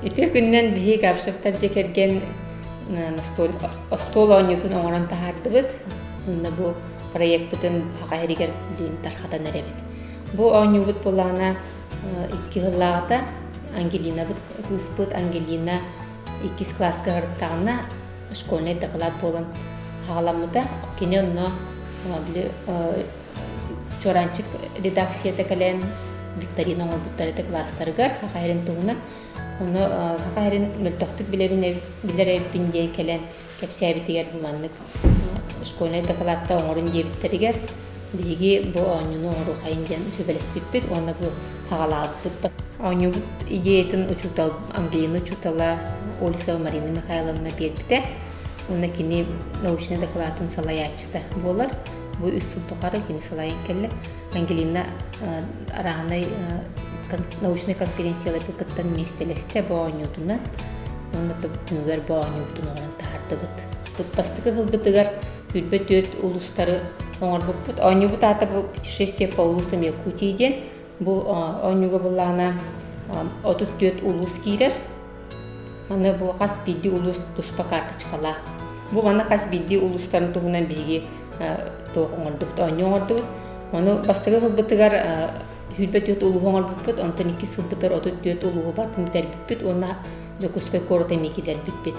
Үтүө күнүнэн биһиги Габышевтар дьиэ кэргэн остуол оонньуутун оҥорон таһаардыбыт. Онно бу проекпытын Саха сиригэр билигин тархатан эрэбит. Бу оонньуубут былаана икки сыллааҕыта Ангелинабыт кыыспыт Ангелина иккис кылааска сырыттаҕына школьнай доклад буолан хаҕаламмыта. Кини онно били Чуораанчык редакцията кэлэн викторина оҥорбуттар этэ кылаастарыгар Саха сирин туһунан. Ону Саха сирин мөлтөхтүк билэбин билэр эбиппин диэн кэлэн кэпсээбитигэр бу маннык школьнай докладта оҥорун диэбиттэригэр биһиги бу оонньууну оҥоруохайын диэн сүбэлэспиппит уонна бу хаҕалаабыппыт. Оонньуубут идеятын учуутал Ангелина учуутала Олесова Марина Михайловна биэрбитэ. Уонна кини научнай докладын салайааччыта буолар. Бу үс сыл тухары кини салайан кэллэ. Ангелина арааһынай научнай конференцияларга кыттан миэстэлэстэ бу оонньуутунан уонна түмүгэр бу оонньуубутун оҥорон таһаардыбыт. Бастакы сылбытыгар 24 улуустары оҥорбуппут. Оонньуубут аата бу «Путешествие по улусам Якутии» диэн. Бу оонньууга былаана 34 улуус киирэр. Аны бу хас биирдии улуус туспа карточкалаах. Бу манна хас биирдии улуустарын туһунан биһиги туох оҥордубут, оонньуу оҥордубут. Ону бастакы сылбытыгар 24 улууһу оҥорбуппут, онтон иккис сылбытыгар 34 улууһу барытын бүтэрбиппит уонна Дьокуускай куораты эмиэ киллэрбиппит.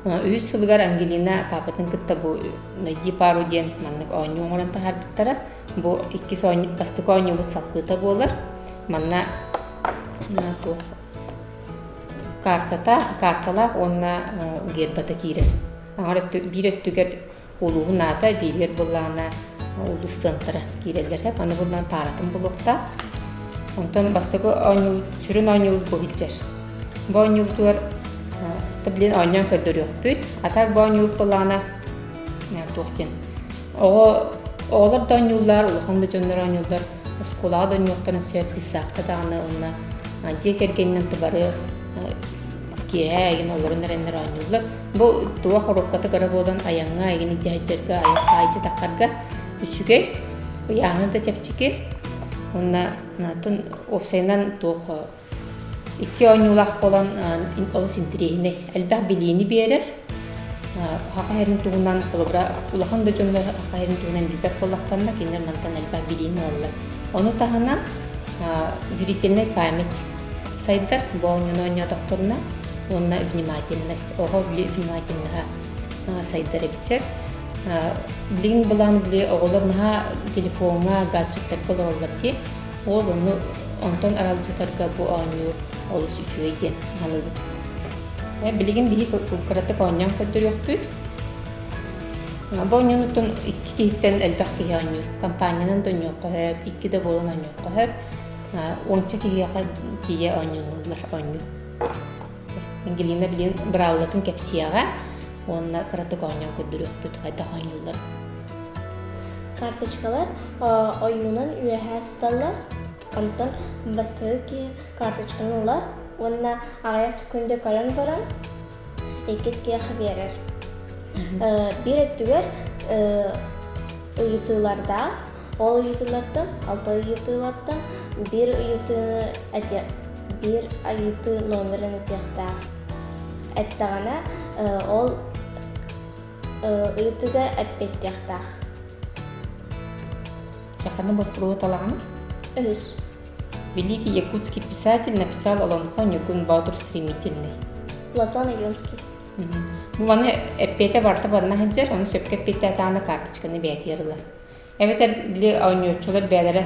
Үһүс сылыгар Ангелина паапатын кытта бу «Найди пару» диэн маннык оонньуу оҥорон таһаарбыттара. Бу иккис оонньуу, бастакы оонньуубут салхыыта буолар. Манна туох картата, карталаах уонна гербата киирэр. Аҥар өттү, биир өттүгэр улууһун аата, бииригэр буоллаҕына улуус сыантара киирэллэр. Аны буллаҕына пааратын булуохтаах. Онтон бастакы оонньуу, сүрүн оонньуубут бу сылдьар. Бу оонньуубутугар билин оонньоон көрдөрүөхпүт. А так бу оонньуубут буоллаҕына туох диэн оҕо оҕолор да оонньууллар, улахан да дьоннор оонньууллар. Оскуолаҕа да оонньуохтарын сөп, детсадка даҕаны уонна дьиэ кэргэнинэн тубары киэһэ эйигин олорон эрэннэр оонньууллар. Бу туга хоруопката кыра буолан айаҥҥа эйигин илдьэ сылдьарга, айан хаайдьы таххарга үчүгэй, ыйааһына да чэпчэки. Уонна уопсайынан туох Икки оонньуулаах буолан олус интэриэһинэй, элбэх билиини биэрэр. Саха сирин туһунан, холобура, улахан да дьоннор Саха сирин туһунан билбэт буоллахтарына, кинилэр мантан элбэх билиини ылаллар. Ону таһынан зрительнай память сайдар, бу оонньууну оонньоотохторуна уонна внимательность, оҕо внимательноһа сайдар эбит сөп. Билигин былаан били оҕолор наһаа телефоҥҥа, гаджеттарга олороллор дии. Ол ону онтон аралдьытарга бу оонньуу олус үчүгэй диэн саныыбыт. Билигин биһи кыратык оонньоон көрдөрүөхпүт. Бу оонньуунуттан икки киһиттэн элбэх киһи оонньуур. Компаниянан да оонньуохха сөп, икки да буолан оонньуохха сөп. Уонча киһиэхэ тиийэ оонньууллар оонньуу. Ангелина билигин быраабылатын кэпсиэҕэ уонна кыратык оонньоон көрдөрүөхпүт хайдах оонньууллар. Карточкалар ойуунан үөһээ сыталлар, онтон бастакы киһи карточканы ылар уонна аҕыйах секунда көрөн баран иккис киһиэхэ биэрэр. Биир өттүгэр ыйытыылардаах, ол ыйытыылартан алта ыйытыылартан биир ыйытыыны этиэ биир ыйытыы номерын этиэхтээх. Эттэҕинэ ол ыйытыыга эппиэттиэхтээх. Ханна боппуруоһу талаҕыный? Үһүс. Великий якутский писатель написал Олонхо Ньургун Боотур стремительный. Платон Ойунский. Бу маны эппиэтэ барыта барына сылдьар, ону сөпкө эппиэттээтэҕинэ карточканы бэйэтигэр ылар. Эбэтэр били оонньооччулар бэйэлэрэ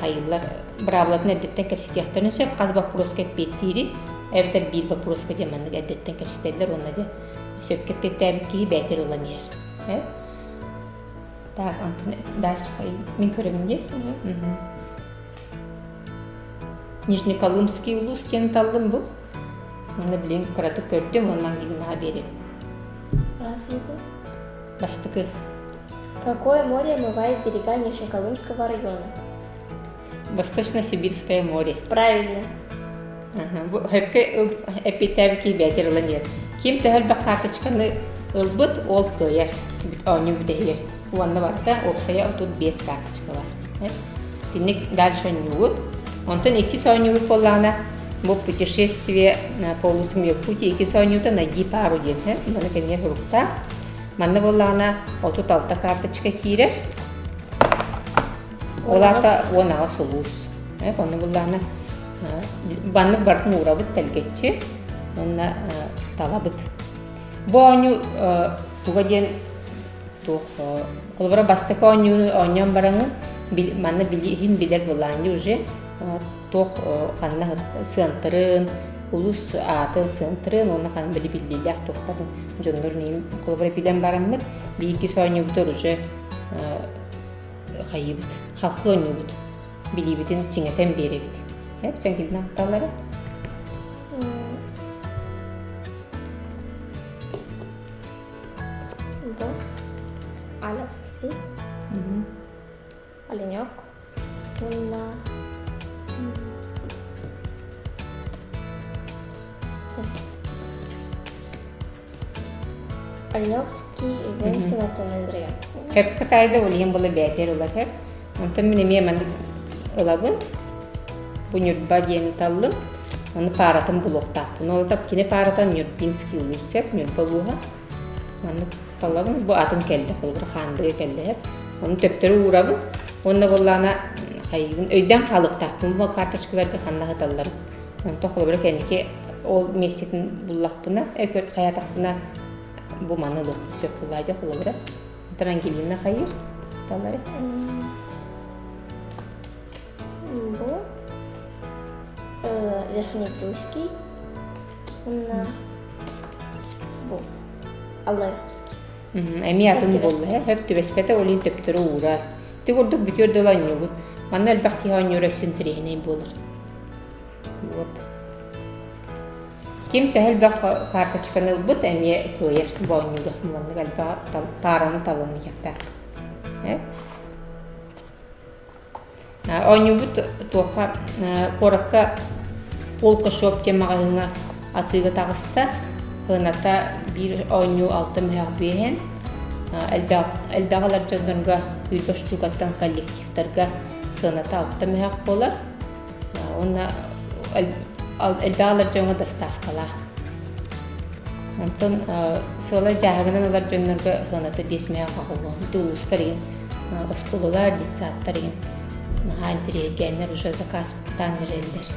хайыыллар быраабылатын эрдэттэн кэпсэтиэхтэрин сөп, хас боппуруоска эппиэттиири, эбэтэр биир боппуруоска диэн маннык эрдэттэн кэпсэтэллэр уонна дьэ сөпкө эппиэттээбит киһи бэйэтигэр ылан иһэр. Так, онтон дальше мин көрөбүн дии. Нижнеколымский улуус диэн таллым бу. Манна билин кыратык көрдүм, уонна Ангелинаҕа биэриэм. Бастакы. Какое море омывает берега Нижнеколымского района? Восточно-Сибирское море. Правильно. Бу хөпкө эппиэттээбит киһи бэйэтэ ылан иһэр. Ким төһө элбэх карточканы ылбыт, ол кыайар. Оонньуу бүтэһигэр. Уонна барыта уопсайа 35 карточка бар. Итинник дальше оонньуугут. Онтон иккис оонньуугут буоллаҕына. Бу путешествие по улусам Якутии иккис оонньуута найди пару диэн һэ. Маны кэннигэр суруктаах. Манна буоллаҕына 36 карточка киирэр. Ол аата 18 улуус. Онно буллаҕына баннык барытын уурабыт тэлгэччи уонна талабыт. Бу оонньуу туга диэн туох холобура бастакы оонньууну оонньоон бараҥын манна иһин билэр буоллаҕын уже туох ханна сыантырын улус аатын сыантырын уонна ханна били биллиилээх туохтарын дьоннорун холобура билэн бараммыт биһиги оонньуубутар уже хайыыбыт халхы оонньуубут билиибитин чиҥэтэн биэрэбит эп чэҥкилин атталлара Бу Алексей Оленек уонна Оленекский Ивенский национальный район. Хэпкэ таайда ол иһин була бээтэр ылар хэп. Онтон мин эмиэ маннык ылабын. Бу Ньурба диэни таллым. Ону пааратын булуохтаахпын. Ол кини паарата Нюрбинский улуус сөп, Ньурба улууһа. Маннык талабын. Бу атын кэллэ, холобура Хаандыга кэллэ сөп. Ону төптөрү уурабын. Уонна буоллаҕына хайыыбын өйдөөн хаалыахтаахпын бу карточкаларга ханна сыталларын. Онтон холобура кэнники ол миэстэтин буллахпына, хайаатахпына бу маны ылыахпын сөп буоллаа дьэ холобура. Онтон Ангелина хайыыр талары. Бу Верхнетуйский уонна бу Аллаевский. Эмиэ атын буолла, сөп түбэспэтэ, ол иһин төптөрү уурар. Ити курдук бүтүөр дылы оонньуугут. Манна элбэх киһи оонньуура өссө интэриэһинэй буолар. Вот. Ким төһө элбэх карточканы ылбыт, эмиэ кыайар бу оонньууга. Маннык элбэх паараны талан иһиэхтээх. Оонньуубут туохха куоракка Полка Шоп диэн маҕаһыыҥҥа атыыга таҕыста. Сыаната биир оонньуу алта мөһөөх биэһин. Элбэх ылар дьоннорго 20 штукаттан коллективтарга сыаната алта мөһөөх буолар. Уонна элбэх ылар дьоҥҥо доставкалаах. Онтон сыала дьааһыгынан ылар дьоннорго сыаната 5 мөһөөх аҕыллыа. Ити улуустар иһин оскуолалар, детсадтар иһин наһаа интэриэһиргээннэр уже заказтаан эрэллэр.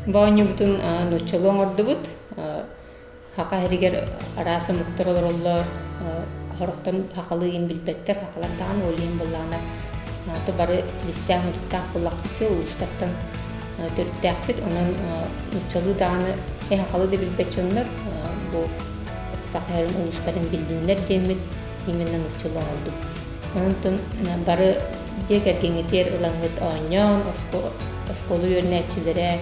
Бу оонньуубутун нууччалыы оҥордубут. Саха сиригэр араас омуктар олороллор, сорохтон сахалыы иһин билбэттэр, сахалар даҕаны ол иһин буоллаҕына то бары силистээх-мутуктаах буоллахпыт улуустартан төрүттээхпит. Онон нууччалыы даҕаны, сахалыы да билбэт дьоннор бу Саха сирин улуустарын биллиннэр диэммит именно нууччалыы оҥордум. Онтон бары дьиэ кэргэҥҥитигэр ылаҥҥыт оонньоон, оскуола үөрэнээччилэрэ,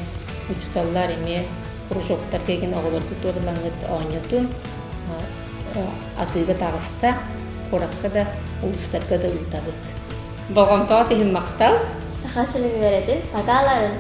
учууталлар эмиэ кружоктарга игин оҕолоргут ылаҥҥыт оонньотун атыыга таҕыста, куоракка да, улуустарга да ыытабыт. Болҕомтоҕут иһин махтал. Саха сирин үөрэтин, патааларын!